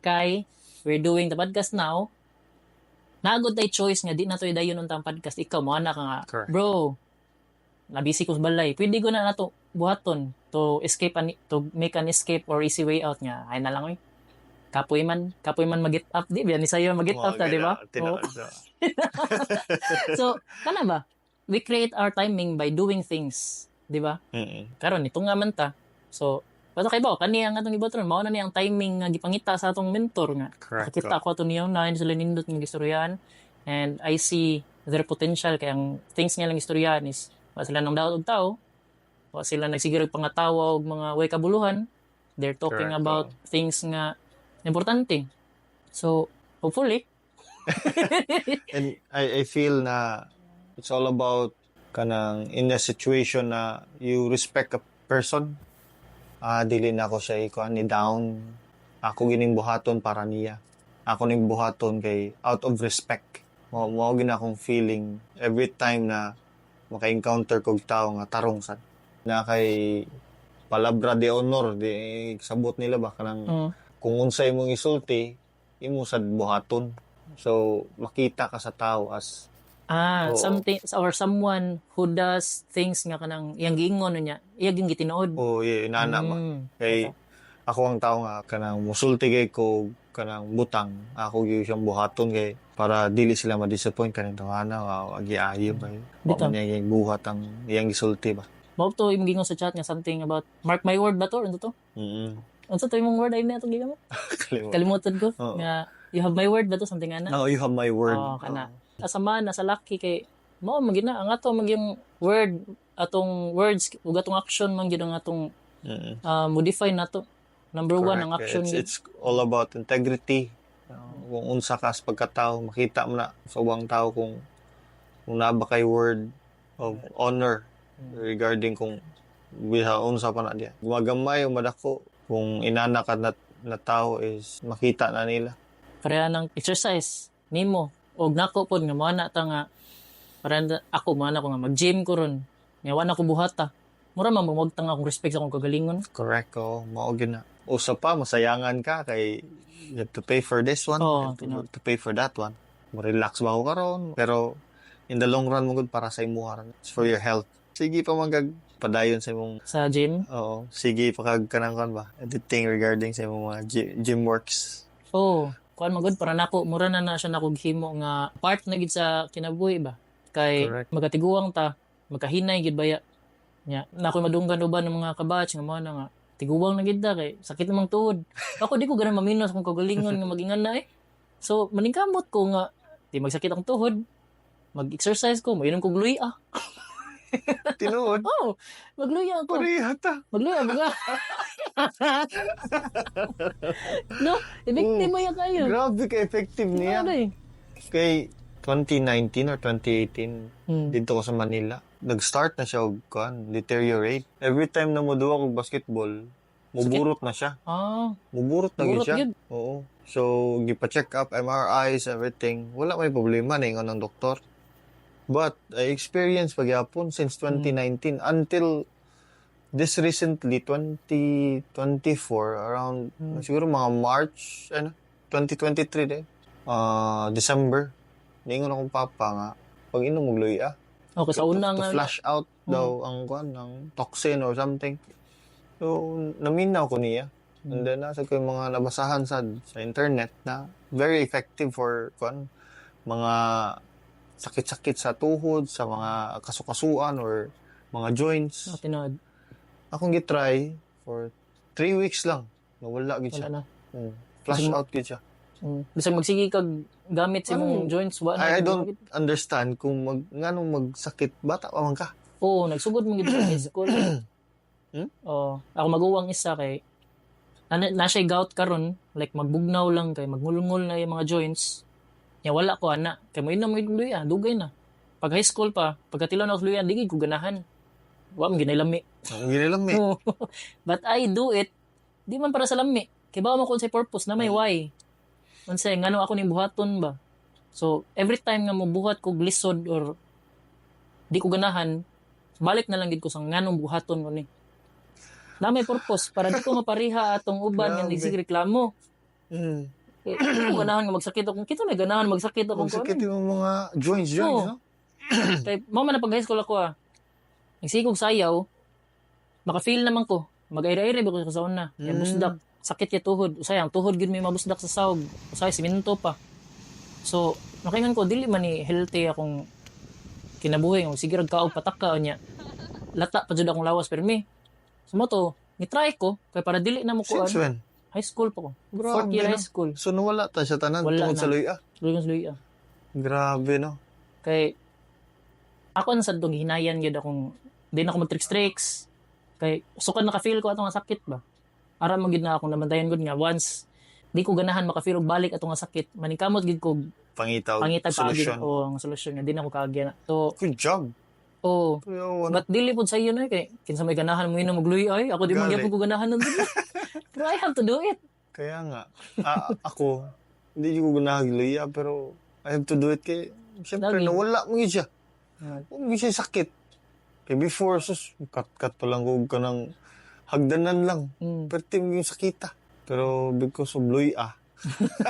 Kay we're doing the podcast now. Naagod tay choice nga di na to idayon untang podcast. Ikaw mo ka nga, Correct. bro. Nabisi ko sa balay. Pwede ko na nato buhaton to escape an, to make an escape or easy way out nga. Ay na lang oy. Kapoy man mag-get up di ba ni sayo mag-get up ta, di ba? Tinuod. Oo. So, kana ba? We create our timing by doing things, di ba? Karon ito nga man ta. So, basta kay ba kani ang atong gibuhat ron, mao na ni ang timing nga gipangita sa atong mentor nga. Correct. Nakita ko ato niyo na sila nindot nga gistoryahan and I see their potential kay ang things nga lang istoryahan is wa sila nang daot og tao, wa sila nagsiguro og pangatawa og mga way kabuluhan. They're talking Correct, about things nga importante. So, hopefully. And I feel na it's all about kanang in a situation na you respect a person. Ah, dili na ako siya ikuan ni down. Ako gining buhaton para niya. Ako ning buhaton kay out of respect. Mao gina akong feeling every time na maka-encounter kog tao nga tarong sad. Na kay palabra de honor di sabot nila ba kanang kung unsay imong isulti imo sad buhaton. So makita ka sa tao as Ah, Oo. something or someone who does things nga kanang iyang giingon niya, iya gyud gitinuod. Oh yeah, inana ba. Kay ako ang tao nga kanang musulti kay ko kanang butang ako gyud siyang buhaton kay para dili sila ma-disappoint kanang tawana wow, agi ayo ba. Wa Bitaw. man niya yung buhat ang iyang gisulti ba. Mao to imong giingon sa chat nga something about mark my word ba to? Ano to? Unsa to imong word ay na atong gigamit? Kalimot. Kalimutan ko Oo. nga you have my word ba to, something ana. No, you have my word. Oo, kana. As a man, as a laki kay Mao man gyud na ang ato man yung word, atong words ug atong action man gyud ang atong modify nato. Number one ang Correct. action It's, gyud. it's all about integrity. Kung unsa ka sa pagkatao, makita mo na sa ubang tao kung naa ba kay word of honor regarding kung biha unsa pa na diya. Gumagamay o madako kung inana ka na tao is makita na nila. Pareha ng exercise nimo og nako pod nga mo na ta nga para ako mo na ko nga mag-gym ko ron. Nya wa na ko buhata. Mura man mamagtang akong respect sa akong kagalingon. Correct, oh, mao gyud na. Usa pa masayangan ka kay you have to pay for this one, Oo, you have to pay for that one. Mo relax ba ko karon? Pero in the long run mo gud para sa imuha ra. It's for your health. Sige pa man kag padayon sa imong Sa gym. Oo, sige pa kag kanang kan ba? Editing regarding sa imong mga gym works. Oh, kuan man gud para nako mura na na siya nako himo nga part na gid sa kinabuhi ba. Kay magkatiguang ta, magkahinay gid baya. Nya, nako madunggan uban ng mga kabatch nga mo na nga tiguang na gid ta kay sakit namang tuhod. Ako di ko ganan maminaw sa akong kagalingon nga magingan na eh. So maningkamot ko nga di magsakit ang tuhod. Mag-exercise ko, moinom kog luya. Tinuod. Oh, magluya ako. Pareha ta. Magluya mga. No, effective ba kayo? Grabe ka effective niya. Ano eh? Kay 2019 or 2018 dito ko sa Manila. Nag-start na siya og kuan, deteriorate. Every time na moduwa kog basketball, muburot na siya. Muburot na gyud Burot siya. gyud. Oo. So, gipa-check up, MRIs, everything. Wala may problema na ng doktor. But, I experienced pagyapon since 2019 until this recently, 2024, around, siguro mga March, ano, 2023 din. Ah, December. Niingon akong papa nga, pag inom og luya, Okay, sa una to nga. flush out daw ang kuan ng toxin or something. So, naminaw ko niya. And then, nasa ko yung mga nabasahan sa internet na very effective for kuan mga sakit-sakit sa tuhod, sa mga kasukasuan or mga joints. Oh, tinuod. Akong gitry for 3 weeks lang. Nawala gid Wala siya. na. Flush Kasi- out gid siya. Bisag magsige kag gamit sa imong Ano? joints, wa na. I don't understand kung nganong magsakit bata pa man ka. Oo, nagsugod mo gid sa high school. Oh, ako maguwang isa kay na siya gout karon, like magbugnaw lang kay magngulngol na yung mga joints. Nya wala ko ana. Kay mo inom gid luya, dugay na. Pag high school pa, pagkatilaw na ako luya, di gid ko ganahan. Wa man ginay lami. Ang ginilami. Oo. But I do it di man para sa lami. Kay ba mo kung sa purpose na may why. Unsay ngano ako ning buhaton ba? So every time nga mobuhat ko lisod or di ko ganahan, balik na lang gid ko sa nganong buhaton ko ni. Na may purpose para di ko mapariha atong uban nga Grabe. nagsige reklamo. Eh, di ko ganahan nga magsakit ako. Kita may ganahan magsakit ako. Magsakit yung mga joints, Oo. no? Kay mao man na pag high school ako ah. Nagsigog sayaw, maka-feel naman ko. Mag-aire-aire ba ko sa una. Kay busdak, sakit kay tuhod. Usay ang tuhod gyud may mabusdak sa sawg. Usay simento pa. So, nakaingon ko dili man ni healthy akong kinabuhi nga sige rag kaog pataka unya. Lata pa jud akong lawas permi. So mo to, ni-try ko kay para dili na mo kuan. Since when? High school pa ko. Grabe, Fourth year no? high school. So nawala ta siya tanan Wala tungod na. sa luya. Luya sa luya. Grabe, no? Kay ako ang sad tong hinayan gyud akong di na ako mag tricks kay sukad naka-feel ko atong nga sakit ba. Ara man gyud na akong nabantayan gud nga once di ko ganahan maka-feel og balik atong nga sakit, maningkamot gyud ko Pangitaw, pangitag paagi solution. o ang solusyon nga di na ko kaagya na. So, Good job. oh, Pero, ano, but dili pud sa iyo na kay kinsa may ganahan mo inom og luya ay ako di man Gali. gyapon ko ganahan nun. Pero I have to do it. Kaya nga, ah, ako, hindi ko ganahan luya, pero I have to do it kay, siyempre, Lagi. nawala mo yun siya. Huwag siya sakit. Kay before, sus, cut-cut pa lang ko ka ng hagdanan lang. Pero yung sakita. Pero because of luya,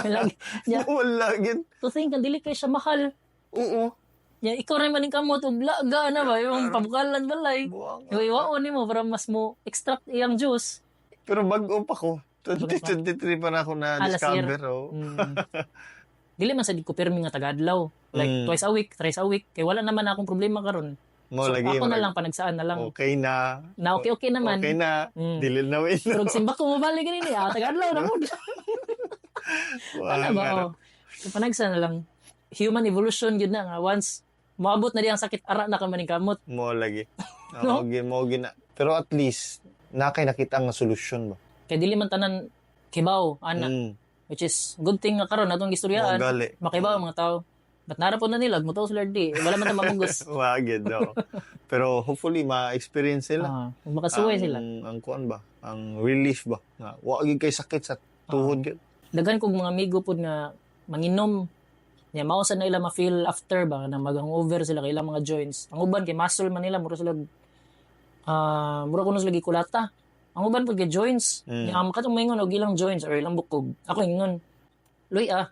Lagi. Yeah. wala gid. To think ang dili kay siya mahal. Oo. Ya, ikaw rin maning kamot og laga na ba yung pabukalan balay. Buwang. Yung iwaon nimo para mas mo extract iyang juice. Pero bago pa ko. 2023 pa na ako Ah, last year. na-discover. Oh. Dili man sa di ko pirmi nga tagadlaw. Like twice a week, thrice a week. Kay wala naman akong problema karon. Mo So lagi. ako na marag- lang panagsaan na lang. Okay na. Na okay okay naman. Okay na. Dili na wait. Pero og simba ko mabalik ganini, ah tagadlaw na mo. Ano ba? Oh. So, panagsaan na lang. Human evolution yun na nga. Once Moabot na di ang sakit, ara na ka maning kamot. Mo lagi. No? Oo, mo gina. Pero at least na kay nakita nga solusyon ba. Kay dili man tanan kibaw ana, which is good thing nga karon atong Mo gistoryaan. gali. Makibaw ang mga tao. But nara po na nila, mutuo sila di. Wala man ta mamugos. Wa gyud, oo. Pero hopefully ma-experience sila. Ah, makasuway sila. Ang kuan ba? Ang relief ba? Nga wa gyud kay sakit sa tuhod gyud. Daghan kog mga amigo pod nga manginom. Nya mao sa nila ma-feel after ba na mag-hangover sila kay ilang mga joints. Ang uban kay muscle man nila, mura sila mura kuno sila gikulata. Ang uban pod kay joints. Nya ang katong maingon og ilang joints or ilang bukog. Ako ingon, "Luy ah."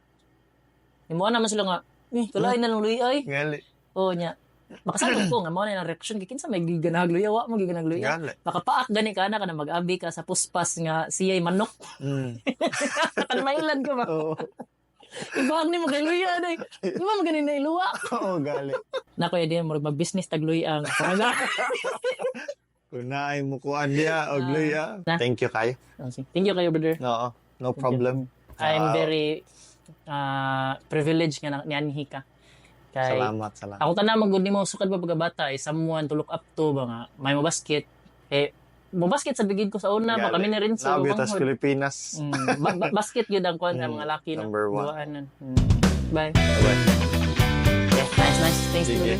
Imo naman sila nga, "Eh, kalain na lang luy ay." Gali. Oh nya. Makasalot ko nga mao na yung reaction kay kinsa may giganahag luya, wa mo giganahag luya. Gali. Makapaak gani ka na mag-abi ka sa puspas nga siya'y manok. Kanmailan ka ba? Oo. Ibang ni mo kay luya day. Di ba maganin na iluwa? Oo, gali. Nako ya di mo mag-business tag luya ang. Kung naay mo kuan diha og luya. Na. Thank you kayo. Oh, sige. Thank you kayo, brother. Oo, no problem. I'm Ah, very privileged nga nianhi ka. Kay Salamat, salamat. ako tanan man gud nimo sukad pa pagkabata eh, someone to look up to ba nga may mo basket eh mo basket sa bigid ko sa una pa Gali. kami ni Rinso. Labi tas manghod. Pilipinas. Basket yun ang kuan ang mga laki na. Number one. Duwaanan. Bye. Bye. Yeah, nice, nice. Thanks, Sige. brother.